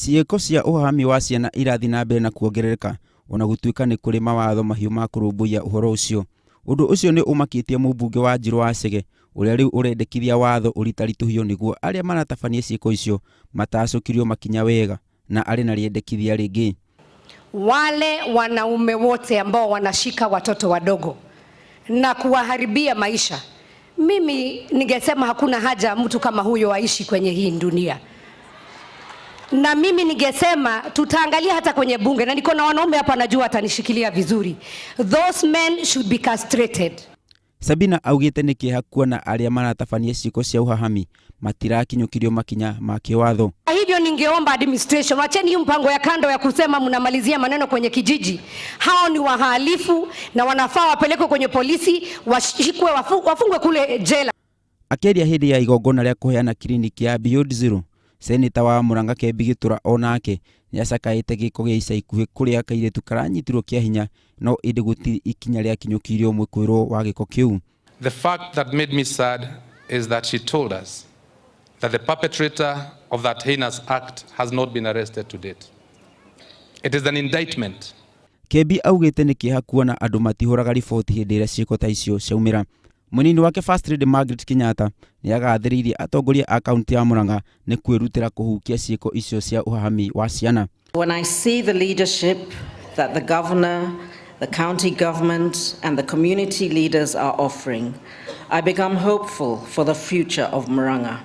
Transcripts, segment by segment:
Ciĩko cia ũhahami wa ciana irathiĩ na mbere na kuongerereka ona gũtuĩka nĩ kũrĩ mawatho mahiũ ma kũrũmbũiya ũhoro ũcio. Ũndũ ũcio nĩ ũmakĩtie mũmbunge wa Njirũ wa Chege ũrĩa rĩu ũrendekithia watho ũritaritũhio nĩguo arĩa maratabania ciĩko icio matacũkĩrio makinya wega na arĩ na rĩendekithia rĩngĩ. Wale wanaume wote ambao wanashika watoto wadogo na kuwaharibia maisha, mimi ningesema hakuna haja mtu kama huyo aishi kwenye hii dunia. Na mimi ningesema tutaangalia hata kwenye bunge, na niko na wanaume hapa, najua atanishikilia vizuri. Those men should be castrated. Sabina augĩte nĩ kĩeha kuona arĩa maratabania ciĩko cia ũhahami matirakinyũkĩrio makinya ma kĩwatho. Kwa hivyo ningeomba administration, wacheni hii mpango ya kando ya kusema mnamalizia maneno kwenye kijiji. Hao ni wahalifu na wanafaa wapelekwe kwenye polisi, washikwe, wafungwe kule jela. Akĩaria hĩndĩ ya igongona rĩa kũheana kiriniki ya Beyond Zero, seneta wa Murang'a Kembi Gĩtura onake nĩacakaĩte gĩko gĩa ica ikuhĩ kũrĩa kairĩtu karanyitirwo kĩa hinya no ĩndĩ gũtirĩ ikinya rĩakinyũkirio mwĩkũĩrwo wa gĩko kĩu. The fact that made me sad is that she told us that the perpetrator of that heinous act has not been arrested to date. It is an indictment. Kembi augĩte nĩ kĩeha kuona andũ matihũraga riboti hĩndĩ ĩrĩa ciĩko ta icio ciaumĩra. Mũnini wake First Lady Margaret Kenyatta nĩ agathĩrĩirie atongoria a kaunti ya Murang'a nĩ kwĩrutĩra kũhukia ciĩko icio cia ũhahami wa ciana. When I see the leadership that the governor, the county government, and the community leaders are offering, I become hopeful for the future of Murang'a.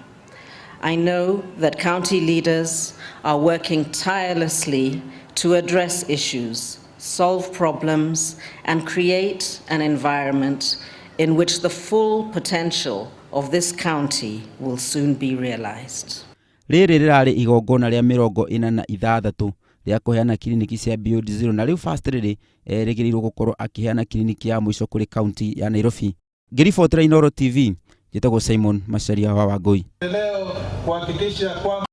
I know that county leaders are working tirelessly to address issues, solve problems, and create an environment in which the full potential of this county will soon be realized. Rĩrĩ rĩrarĩ igongona rĩa 46 rĩa kũheana kiriniki cia Beyond Zero na rĩu First Lady erĩgĩrĩirwo gũkorwo akĩheana kiriniki ya mũico kũrĩ kaunti ya Nairobi. Ngĩribotera Inooro TV, njĩtagwo Simon Macharia wa Wangui. Leo kuhakikisha kwamba